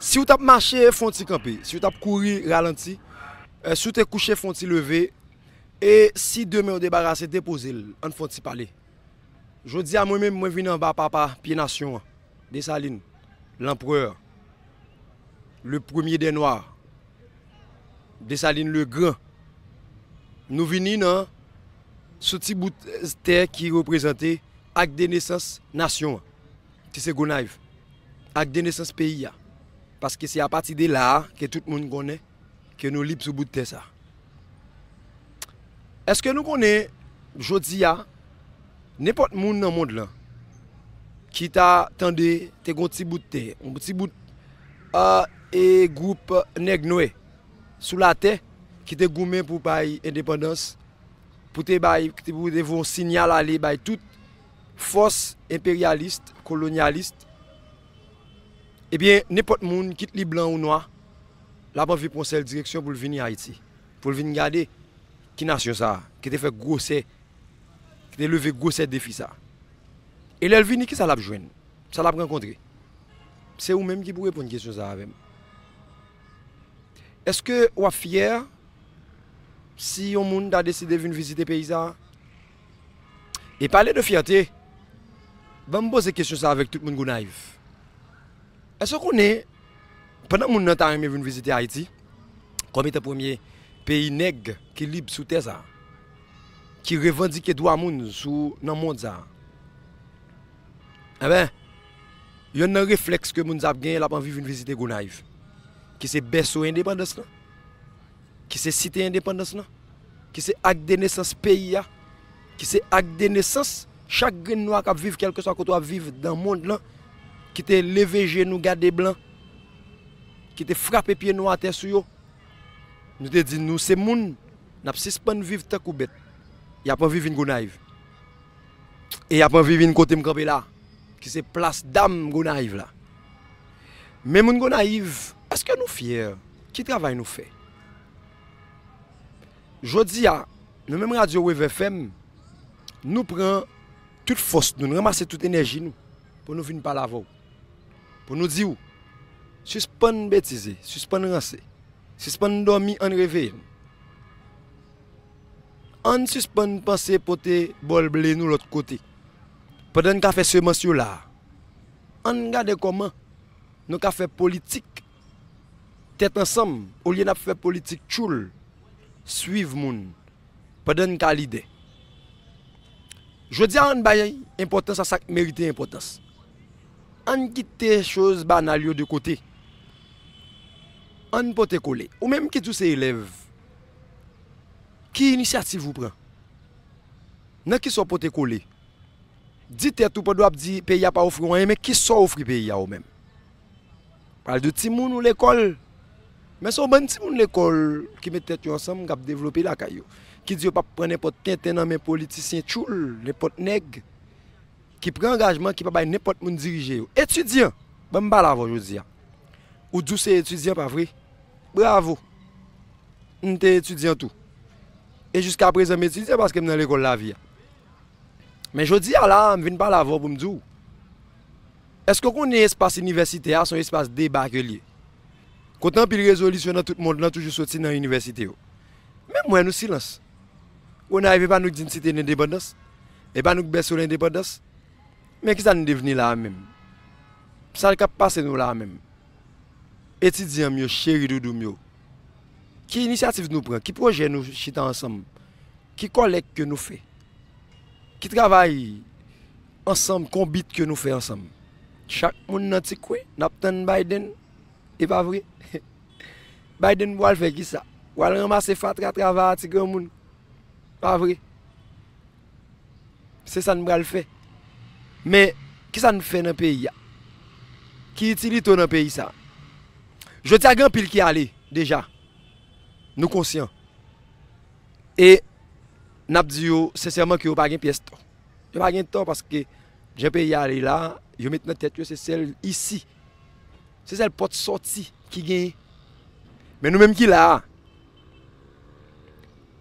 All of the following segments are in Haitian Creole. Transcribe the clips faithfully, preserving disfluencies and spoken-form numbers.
Si w t ap mache, fè yon ti kanpe. Si w t ap kouri, ralanti. Eh, si w te kouche, fè yon ti leve. E si de men w debarase, depoze l, ann fè yon ti pale. Jodi a, mwen menm, mwen vin anba papa pye nasyon an, Desalin, lanprè, le premye dè nwa, Desalin le gran. Nou vini nan, sou ti bout tè ki reprezante ak de nesans nasyon an, ki se Gonayiv, ak de nesans peyi a. Paske se apati de la a ke tout moun konnen ke nou lib sou bout tè sa. Èske nou konnen, jodi a, nenpòt moun nan mond lan ki ta tande te gon ti bout tè, yon ti bout, ah, e gwoup nèg nwè sou latè ki te goumen pou bay endepandans, pou te bay, pou te voye yon sinyal ale bay tout fòs enperyalis, kolonyalis, ebyen, nenpòt moun, kit li blan ou nwa, l ap anvi pran sèl direksyon pou l vini Ayiti, pou l vin gade ki nasyon sa a, ki te fè gwosè, ki te leve gwosè defi sa a. E lè l vini, kisa l ap jwenn? Sa l ap rankontre? Se ou menm ki pou reponn kesyon sa a avè m. Èske w ap fyè si yon moun ta deside vin vizite peyi sa a? E pale de fyète, ban m poze kesyon sa a avèk tout moun Gonayiv. Èske w konnen, pandan moun nan ta renmen vin vizite Ayiti, kòm etan premye peyi nèg ki lib sou tè sa a, ki revandike dwa moun sou, nan mond sa a, enben, yonn nan reflèks ke moun sa ap genyen, l ap anvi vin vizite Gonayiv, ki se bèso endepandans lan, ki se site endepandans lan, ki se ak de nesans peyi a, ki se ak de nesans chak grenn nwa k ap viv, kèlkeswa kote w ap viv nan mond lan, ki te leve je nou gade blan, ki te frape pye nou atè sou yo. Nou te di nou se moun, n ap sispann viv tankou bèt. Y ap anvi vin Gonayiv. E y ap anvi vin kote m kanpe la, ki se plas dam Gonayiv la. Men moun Gonayiv, èske nou fyè? Ki travay nou fè? Jodi a, nou menm radyo Wave F M, nou pran tout fòs nou, nou ranmase tout enèji nou pou nou vin pale avè w. Pou nou di w, sispann betize, sispann ranse, sispann dòmi, ann reveye n. Ann sispann panse pote bòl ble nou lòt kote. Pandan n ka fè semans yo la a, ann gade kòman nou ka fè politik tèt ansanm, olye n ap fè politik tchoul, swiv moun, pandan n ka lidè. Jodi a, ann bay enpòtans a sa k merite enpòtans. Ann kite choz banal yo de kote. Ann pote kole. Ou menm ki di w se elèv, ki inisyativ ou pran? Nan kisa w pote kole? Di tèt ou, pandan w ap di peyi a pa ofri w anyen, men kisa w ofri peyi a ou menm? Pral di w timoun ou lekòl. Men se yon bann timoun lekòl ki met tèt yo ansanm, k ap devlope lakay yo, ki di yo p ap pran nenpòt tenten nan men politisyen tchoul, nenpòt nèg ki pran angajman, ki pa bay nenpòt moun dirije yo. Etidyan, ban m pale avè w jodi a. Ou di w se etidyan, pa vre? Bravo! M te etidyan tou. E jiskaprezan m etidyan paske m nan lekòl lavi a. Men jodi a la a, m vin pale avè w pou m di w, èske w konnen espas inivèsitè a se yon espas deba ke l ye? Kote anpil rezolisyon nan tout mond lan toujou soti nan inivèsite yo. Men m wè nou silans. Gonayiv, e pa nou k di n site lendepandans? E pa nou k bèso lendepandans? Men kisa n devni la a menm? Sa k ap pase nou la a menm? Etidyan m yo, cheri doudou m yo, ki inisyativ nou pran? Ki pwojè nou chita ansanm? Ki kòlèk ke nou fè? Ki travay ansanm, konbit ke nou fè ansanm? Chak moun nan ti kwen, n ap tann Biden, e pa vre? Biden pral fè kisa? Pral ranmase fatra travay a ti granmoun, pa vre? Se sa n pral fè. Men, kisa n fè nan peyi a? Ki itilite w nan peyi sa a? Jodi a, gen anpil ki ale deja. Nou konsyan. E n ap di yo sensèman ke yo pa gen pyès tò. Yo pa gen tò paske jan peyi a ale la, yo met nan tèt yo se sèl isi, se sèl pòt sòti ki genyen. Men nou menm ki la a,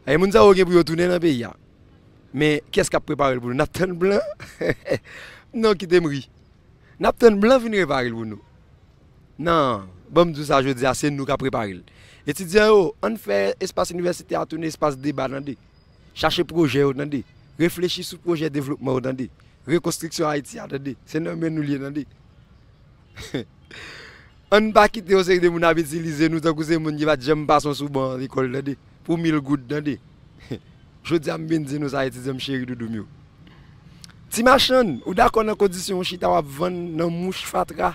e moun sa yo gen pou yo tounen nan peyi a. Men kiyès k ap prepare l pou nou? N ap tann blan? Non, kite m ri. N ap tann blan vin repare l pou nou. Non, Ban m di w sa jodi a, se nou k ap prepare l. Etidyan yo, ann fè espas inivèsitè a tounen espas deba, tande. Chache pwojè yo, tande. Reflechi sou pwojè devlopman yo, tande. Rekonstriksyon Ayiti a, tande. Se nan men nou l ye, tande. Ann pa kite yon seri de moun ap itilize nou tankou se moun ki pa t janm pase yon sou ban lekòl, tande. Pou mil goud, tande. Jodi a, m vin di nou sa, etidyan m cheri doudou m yo. Ti machann, ou dakò nan kondisyon ou chita w ap vann nan mouch fatra?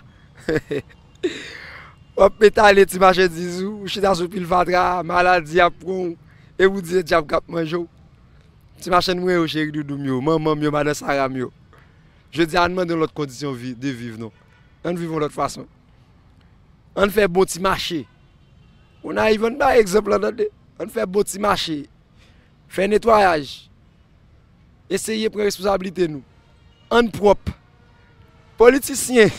W ap etale ti machandiz ou, ou chita sou pil fatra, maladi ap pran w, e ou di se dyab k ap manje w. Ti machann mwen yo, cheri doudou m yo, manman m yo, madan Sara m yo. Jodi a, ann mande yon lòt kondisyon vi, de viv non. Ann viv yon lòt fason. Ann fè bon ti mache. Gonayiv, ann bay egzanp lan, tande. Ann fè bon ti mache. Fè netwayaj. Eseye pran responsablite nou. Ann pwòp. Politisyen.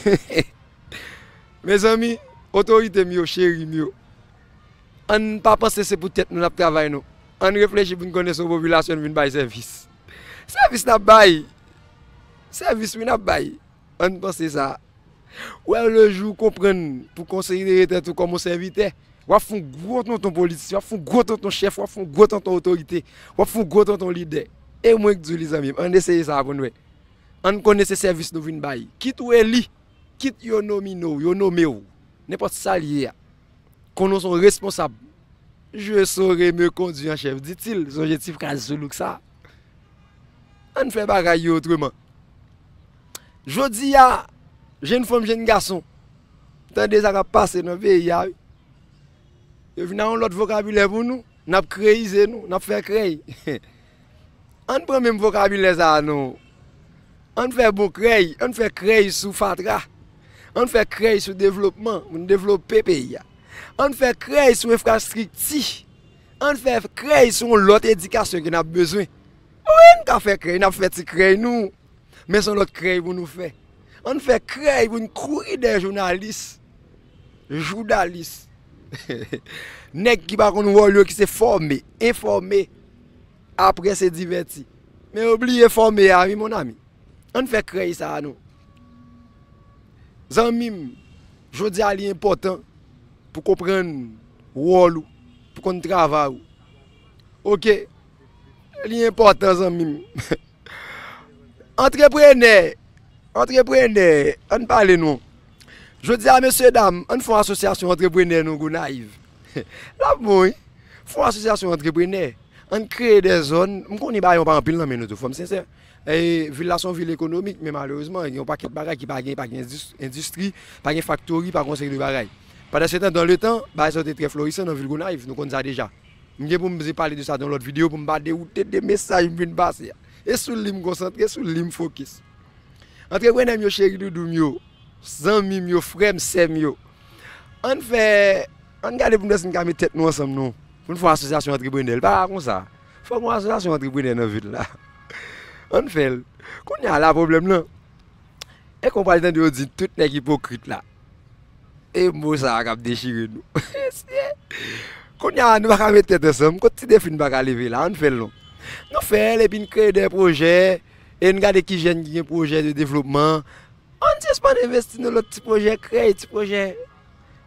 Mezanmi, otorite m yo, cheri m yo. Ann pa panse se pou tèt nou n ap travay non. Ann reflechi pou n konnen se yon popilasyon n vin bay sèvis. Sèvis n ap bay. Sèvis wi n ap bay. Ann panse sa. Wè lejou w konprann pou konsidere tèt ou kòm yon sèvitè, w ap fè yon gwo tonton politisyen, w ap fè yon gwo tonton chèf, w ap fè yon gwo tonton otorite, w ap fè yon gwo tonton lidè. E mwen k di w li zanmi m, ann eseye sa pou n wè. Ann konnen se sèvis nou vin bay. Kit ou eli, kit yo nomine w, yo nome w, nenpòt sa l ye a. Konnen w se yon responsab. Je saurai me conduire en chef, dit-il. Sonje ti fraz soulouk sa. Ann fè bagay yo otreman. Jodi a, jenn fanm, jenn gason, tande sa k ap pase nan peyi a wi. Yo vin ak yon lòt vokabilè pou nou, n ap kreyize nou, n ap fè krèy. Ann pran menm vokabilè sa a non. Ann fè bon krèy, ann fè krèy sou fatra. Ann fè krèy sou devlopman, pou n devlope peyi a. Ann fè krèy sou enfrastrikti. Ann fè krèy sou yon lòt edikasyon ke n ap bezwen. Wi, n ka fè krèy, n ap fè ti krèy nou. Men se yon lòt krèy pou nou fè. Ann fè krèy pou n kouri dèyè jounalis. Joudalis. Nèg ki pa konn wòl yo, ki se fòme, enfòme. Apre se divèti. Men yo bliye fòme a wi, mon ami. Ann fè krèy sa a non. Zanmi m, jodi a li enpòtan pou konprann wòl ou, pou konn travay ou. Oke? Li enpòtan, zanmi m. Antreprenè, antreprenè, ann pale non. Jodi a, mesye dam, ann fè yon asosyasyon antreprenè non, Gonayiv. L ap bon wi. Fè yon asosyasyon antreprenè. Ann kreye de zòn. M konnen bagay yo pa anpil nan men nou tou, fò m sensè. E, vil la se yon vil ekonomik, men malerezman, gen yon pakèt bagay ki pa gen, pa gen endis-, endistri, pa gen faktori, pa gen yon seri de bagay. Pandan se tan, dan le tan, bagay sa yo te trè florisan nan vil Gonayiv, nou konn sa deja. M gen pou m pale de sa nan lòt videyo pou m pa dewoute de mesaj m vin pase a. E sou li m konsantre, sou li m fokis. Antreprenè m yo, cheri doudou m yo, zanmi m yo, frè m, sè m yo. Ann fè, ann gade pou n wè si n ka met tèt nou ansanm non. Pou n fè yon asosyasyon antreprenè. Li pa konsa. Fòk yon asosyasyon antreprenè nan vil la. Ann fè l. Kounye a la pwoblèm lan. E kon pral tande yo di tout nèg ipokrit la. E mo sa a k ap dechire nou. Mesye, kounye a nou pa ka met tèt ansanm. Kot ti defi n pa ka leve la? Ann fè l non. Nou fè l epi n kreye de pwojè. E n gade ki jèn ki gen pwojè de devlopman. Ann sispann envesti nan lòt ti pwojè, kreye ti pwojè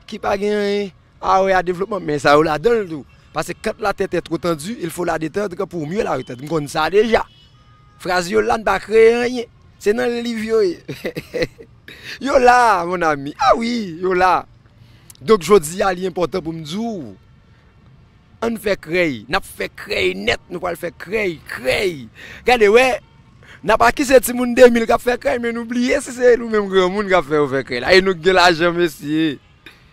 ki pa gen anyen a wè a devlopman. Men sa yo ladan l tou. Paske quand la tête est trop tendue, il faut la détendre pour mieux la retendre. M konn sa deja. Fraz yo la, n pa kreye anyen. Se nan liv yo ye. Yo la, mon ami. Ah wi, yo la. Donk, jodi a, li enpòtan pou m di w, ann fè krèy. N ap fè krèy nèt. Nou pral fè krèy, krèy. Gade, wè. N ap akize timoun de mil k ap fè krèy, men nou bliye si se nou menm granmoun k ap fè yo fè krèy la. E nou k gen lajan, mesye.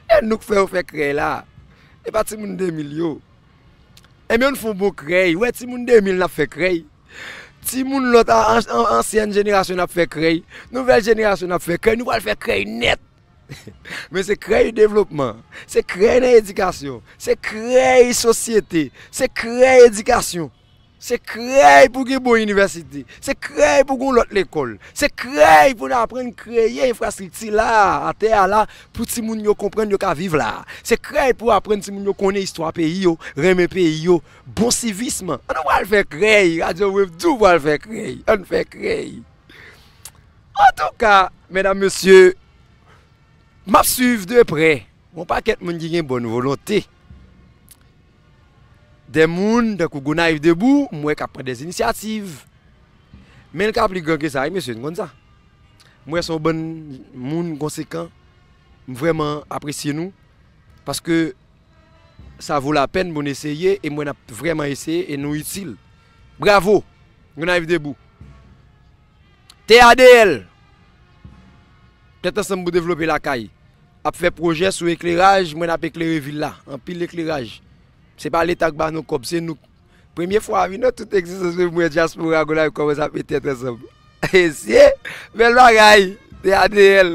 E nou k fè yo fè krèy la. E pa timoun de mil yo. Ebyen, ann fè yon bon krèy. Wè, timoun de mil n ap fè krèy. Timoun lòt a, an-, an-, ansyèn jenerasyon n ap fè krèy. Nouvèl jenerasyon n ap fè krèy. Nou pral fè krèy nèt. Men se krèy devlopman. Se krèy nan edikasyon. Se krèy sosyete. Se krèy edikasyon. Se krèy pou gen bon inivèsite. Se krèy pou gen lòt lekòl. Se krèy pou n aprann kreye enfrastrikti la, atè a la, pou timoun yo konprann yo ka viv la. Se krèy pou aprann timoun yo konnen istwa peyi yo, renmen peyi yo, bon sivism. Ann nou pral fè krèy, Radyo Wave di w pral fè krèy. Ann fè krèy. Antouka, medam, mesye, m ap swiv de prè. Yon pakèt moun ki gen bòn volonte. Dè moun tankou Gonayiv Debout, m wè k ap pran dè inisyativ. Men l ka pli gran ke sa, wi, mesye, n konn sa. M wè se yon bann moun konsekan. M vrèman apresye nou. Paske sa vo lapèn pou n eseye, e m wè n ap vrèman eseye, e nou itil. Bravo! Gonayiv Debout. T A D L. Tèt ansanm pou devlope lakay. Ap fè pwojè sou ekleraj, mwen ap eklere vil la. Anpil ekleraj. Se pa Leta k ba nou kòb, se nou. Premye fwa wi nan tout egzistans mwen m wè dyaspora Gonayiv kòmanse ap met tèt ansanm. Mesye, bèl bagay, T A D L.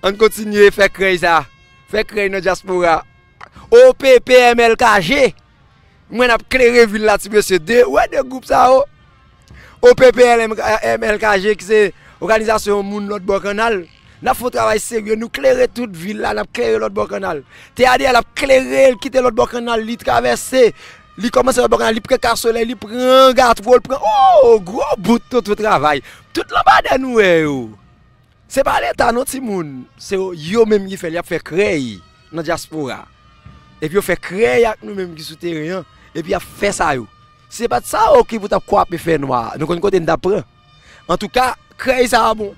Ann kontinye fè krèy sa. Fè krèy nan dyaspora. O P P M L K G. Mwen ap klere vil la, ti mesye. De, wè de gwoup sa yo. O P P L M K, M L K G, ki se òganizasyon moun lòt bò kannal. N ap fè yon travay serye, nou klere tout vil la, n ap klere lòt bò kannal. T A D L ap klere l, kite lòt bò kannal, li travèse. Li kòmanse lòt bò kannal, li pran Ka Solèy, li pran Gatwo, li pran, oh, gwo bout tonton travay. Tout lanpadè nou wè yo. Se pa Leta non, timoun. Se yo, yo menm ki fè l, y ap fè krèy nan dyaspora. Epi yo fè krèy ak nou menm ki sou teren an, epi y ap fè sa yo. Si se pa t sa yo ki pou t ap kwape fènwa, nou konn kote n t ap pran. Antouka, krèy sa a bon.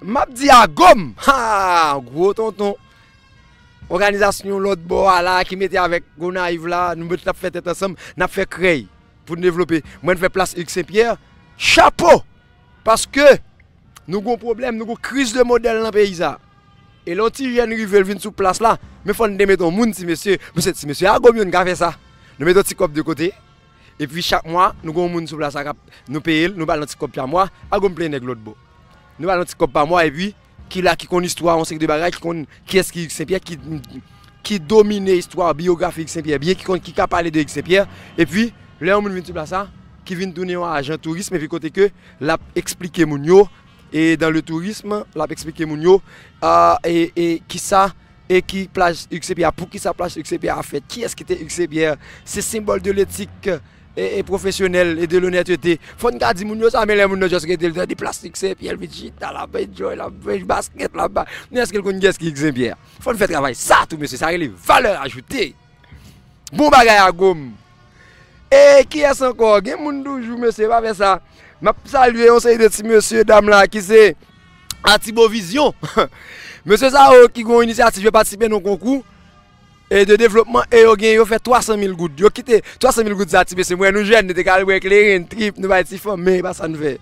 M ap di Agom, ha, gwo tonton. Òganizasyon lòt bò a la ki mete avèk Gonayiv la, nou mete t ap fè tèt ansanm, n ap fè krèy pou n devlope. Mwen fè plas Hugues Saint Pierre, chapo! Paske nou gon pwoblèm, nou gon kriz de modèl nan peyi sa. E lè yon ti jèn rive, l vin sou plas la, men fò n te met yon moun, ti mesye. Mesye, ti mesye Agom yo n ka fè sa. Nou met yon ti kòb de kote. Epi chak mwa, nou gon moun sou plas la k ap, nou peye l, nou ba l yon ti kòb pa mwa. Agom plen nèg lòt bò. Nou ba l yon ti kòb pa mwa, epi ki la ki konn istwa, yon seri de bagay, ki konn kiyès ki Hugues Saint Pierre, ki, ki domine istwa, biyografi Hugues Saint Pierre byen, ki konn, ki ka pale de Hugues Saint Pierre. Epi, lè yon moun vin sou plas la, ki vin tounen yon ajan touris, epi kote ke l ap eksplike moun yo, e dans le tourisme, l ap eksplike moun yo, a, e, e kisa, e ki plas Hugues Saint Pierre, poukisa plas Hugues Saint Pierre a fèt, kiyès ki te Hugues Saint Pierre, se senbòl de letik, e, e pwofesyonèl e de lonnètete. Fò n ka di moun yo sa, men lè moun nan just rete, l tande plas Hugues Saint Pierre, l vin chita, l ap enjoy, l ap jwe baskèt, l ap ba-, men èske l konn kiyès ki Hugues Saint Pierre? Fò n fè travay sa tou, mesye, sa rele valè ajoute. Bon bagay Agom. E kiyès ankò? Gen moun toujou, mesye, pa fè sa. M ap salye yon seri de ti mesye, dam la, ki se Atibo Vizyon. Mesye sa yo ki gon inisyativ, yo patisipe nan konkou, e de devlopman, e yo gen, yo fè twa san mil goud. Yo kite twa san mil goud sa, ti mesye. Mwen, nou jèn, nou te ka al bwè kleren, trip, nou bay ti fanm, men e pa sa n fè.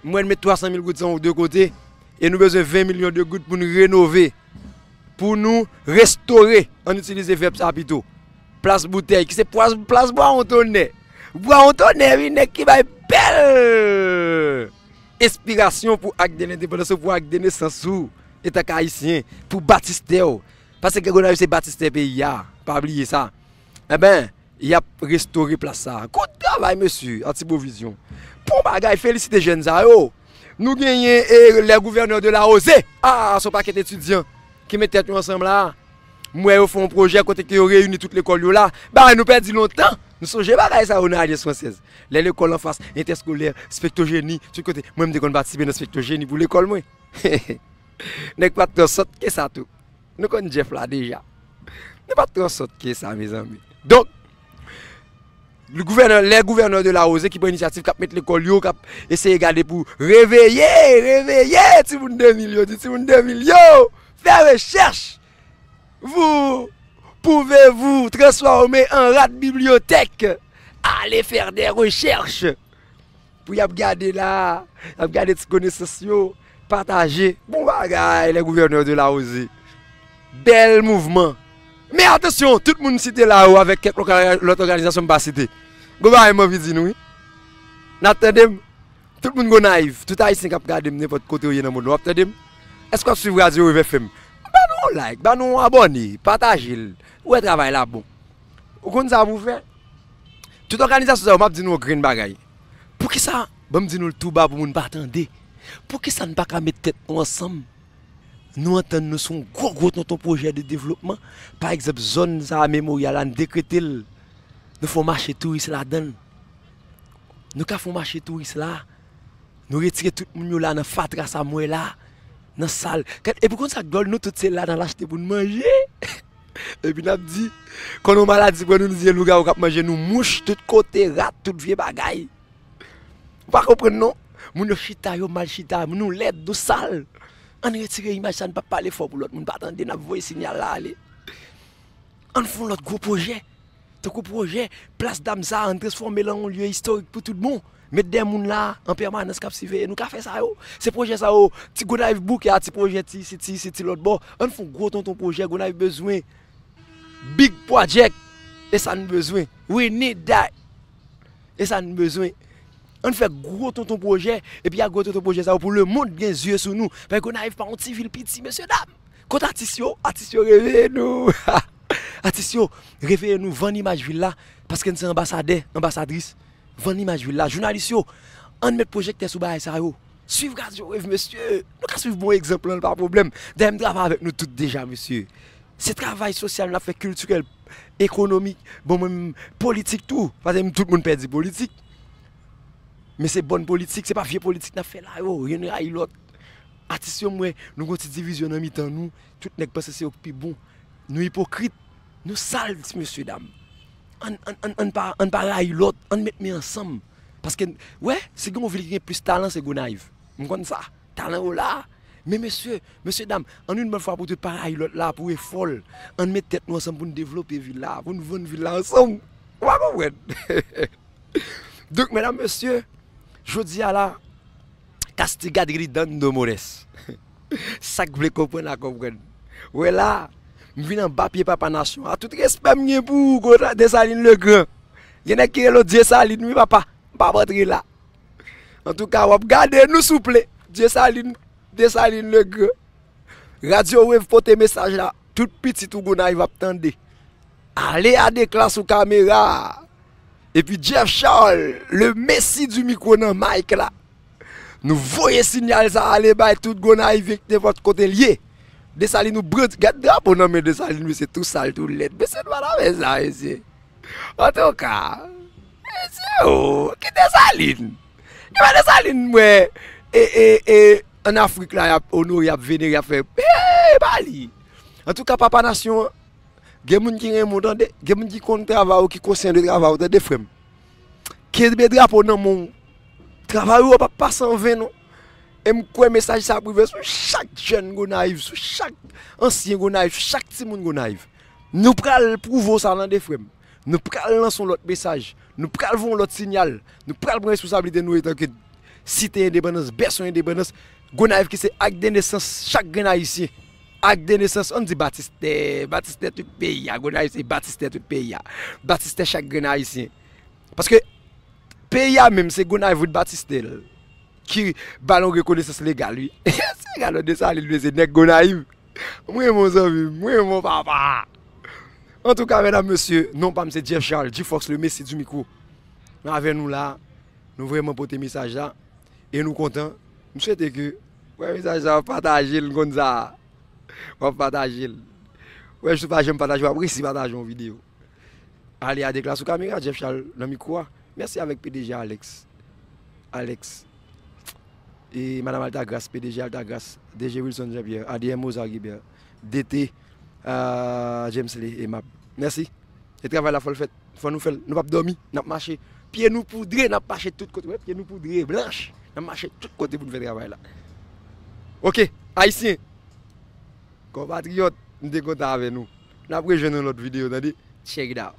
Mwen, met twa san mil goud sa de kote, e nou bezwen ven milyon de goud pou n renove, pou nou restore, ann itilize vèb sa pito. Plas Boutèy, ki se plas, plas Bwawon Tonè. Bwawon Tonè, wi, nèg ki bay bèl enspirasyon pou ak de lendepandans ou, pou ak de nesans ou, antank Ayisyen, pou batistè w. Paske Gonayiv se batistè peyi a, pa bliye sa. Enben, y ap restore plas sa. Gwo travay, mesye, Atibo Vizyon. Bon bagay, felisite jèn sa yo. Nou genyen, e, les gouverneurs de la rosée. Ah, se yon pakèt etidyan ki met tèt yo ansanm la. M wè yo fè yon pwojè kote ke yo reyini tout lekòl yo la. Bagay nou pèdi lontan. Nou sonje bagay sa yo nan Alyans Fransèz. Lè lekòl anfas, entèskolè, Spectogenie, tout kote. Mwen, m te konn patisipe nan Spectogenie pou lekòl mwen. Nèg pa t twò sòt ke sa tou. Nou konn Jeff la deja. Nou pa t twò sòt ke sa, mezanmi. Donk, le gouvènè, les gouverneurs de la rosée ki pran inisyativ, k ap met lekòl yo, k ap eseye gade pou reveye, reveye timoun de mil yo, di timoun de mil yo, fè rechèch. Vous pouvez vous transformer en rat bibliothèque. Allez faire des recherches. Pou y ap gade la, y ap gade ti konesans yo, pataje. Bon bagay, les gouverneurs de la rosée. Bèl mouvman. Men atansyon, tout moun site la yo avèk kèk lòt òga-, lòt òganizasyon m pa site. Gon bagay m anvi di nou, wi. N ap tande m? Tout moun Gonayiv, tout Ayisyen k ap gade m nenpòt kote w ye nan mond lan, w ap tande m? Èske w ap swiv Radio Rev F M? Ban nou yon like, ban nou yon abòne, pataje l. Ou wè travay la bon. Ou konn sa pou w fè? Tout òganizasyon sa yo, m ap di nou yon grenn bagay. Poukisa, ban m di nou l tou ba pou moun pa tande. Poukisa n pa ka met tèt nou ansanm? Nou antann nou sou yon gwo, gwo tonton pwojè de devlopman. Pa egzanp, zòn sa a, Memoryal la, n dekrete l. Nou fè yon mache touris ladan l. Nou ka fè yon mache touris la. Nou retire tout moun yo la nan fatra sa m wè la. nan sal. Epi konn sa k dwòl, nou tout se la n al achte pou n manje. Epi n ap di, konn yon maladi pran nou, nou di se lougawou k ap manje nou, mouch tout kote, rat, tout vye bagay. Ou pa konprann non? Moun yo chita, yo mal chita, nou lèd, nou sal. Ann retire imaj sa, n p ap pale fò pou lòt moun pa tande, n ap voye sinyal la ale. Ann fè yon lòt gwo pwojè. Tankou pwojè Plas Dam sa, ann transfòme l an yon lye istorik pou tout bon. Met de moun la an pèmanans k ap siveye nou, ka fè sa yo. Se pwojè sa yo, ti Gonayiv bouke a, ti pwojè ti isi, ti isi, ti lòt bò. Ann fè yon gwo tonton pwojè, Gonayiv bezwen. Big project. E sa n bezwen. We need that. E sa n bezwen. Ann fè gwo tonton pwojè, epi a gwo tonton pwojè sa yo pou lemonn gen zye sou nou. Paske Gonayiv pa yon ti vil piti, mesye dam. Kot atis yo? Atis yo reveye nou. Atis yo, reveye nou, vann imaj vil la, paske n se anbasadè, anbasadris. Vann imaj vil la. Jounalis yo, ann met pwojèktè sou bagay sa yo. Swiv Radyo Wave, mesye. Nou ka swiv bon egzanp lan, pa pwoblèm. Dayè, m travay avèk nou tout deja, mesye. Se travay sosyal n ap fè, kiltirèl, ekonomik, bon, mwen menm, politik tou. Paske m, tout moun pè di politik. Men se bòn politik, se pa vye politik n ap fè la yo, youn rayi lòt. Atis yo, m wè, nou gon ti divizyon nan mitan nou, tout nèg panse se yo k pi bon. Nou ipokrit, nou sal, ti mesye dam. Ann, ann, ann, ann pa, ann pa rayi lòt, ann met men ansanm. Paske, wè, si gen yon vil ki gen plis talan, se Gonayiv. M konn sa. Talan yo la. Men mesye, mesye dam, ann yon bòn fwa pou tout pa rayi lòt la, pou efò l. Ann met tèt nou ansanm pou n devlope vil la, pou n vann vil la ansanm. Ou pa konprann? Donk, medam, mesye, jodi a la, castigadridando mores. Sa k vle konprann a konprann. Wè la, m vin anba pye papa nasyon an. Tout respè m gen pou ou, Desalin Legran. Gen nèg ki rele w Dyesalin, wi, papa. M p ap antre la. Antouka, w ap gade nou souple. Dyesalin, Desalin Legran. Radyo Wave pote mesaj la. Tout pitit ou Gonayiv ap tande. Ale a de klas ou kamera. Epi Jeff Charles, le messi du micro nan mic la. Nou voye sinyal sa ale bay tout Gonayiv, nenpòt kote l ye. Desalin nou brandi. Gad drapo nan men Desalin, mesye, tou sal, tou lèd. Mesye, nou pa ta fè sa, mesye. Antouka, mesye, o, ki Desalin? Ki pa Desalin, m wè, e, e, e, ann Afrik la, y ap onore, y ap venere, y ap fè, e, pa li. Antouka, papa nasyon an, gen moun ki renmen w tande, gen moun ki konn travay ou, ki konsyan de travay ou, tande, frè m. Kenbe drapo nan men w. Travay ou p ap pase an ven, non. E m kwè mesaj sa ap rive sou chak jèn Gonayiv, sou chak ansyen Gonayiv, sou chak timoun Gonayiv. Nou pral pwouve w sa, tande, frè m. Nou pral lanse yon lòt mesaj. Nou pral voye yon lòt sinyal. Nou pral pran responsablite nou antanke site endepandans, bèso endepandans. Gonayiv ki se ak de nesans chak grenn Ayisyen. Ak de nesans, ann di batistè, batistè tout peyi a. Gonayiv se batistè tout peyi a. Batistè chak grenn Ayisyen. Paske peyi a menm, se Gonayiv wi batistè l. Ki ba l yon rekonesans legal, wi. Se gade Desalin, wi, se nèg Gonayiv. Mwen renmen w, zanmi m, mwen renmen w, papa. Antouka, medam, mesye, non pa m se Jeff Charles, G-Fox, le messi du micro. Nou avè nou la, nou vrèman pote mesaj la, e nou kontan. M swete ke, wè, mesaj sa, w ap pataje l, m konn sa. W ap pataje l. Wè, si w pa janm pataje, w ap resi pataje yon videyo. Ale a de klas ou kamera, Jeff Charles nan mikwo a. Mèsi avèk P D G Alex. Alex. E Madam Altagras, P D G Altagras, D G Wilson Jean Pierre, A D M Mozart Guibert, D T, ah, James Lee, Emab. Mèsi. E travay la fò l fèt. Fò nou fè l. Nou p ap dòmi. N ap mache. Pye nou poudre, n ap mache tout kote. Wè, pye nou poudre, blanch. N ap mache tout kote pou n fè travay la. Oke, Ayisyen. Konpatriyòt, m te kontan avè nou. N ap rejwenn nan lòt videyo, tande? Check it out.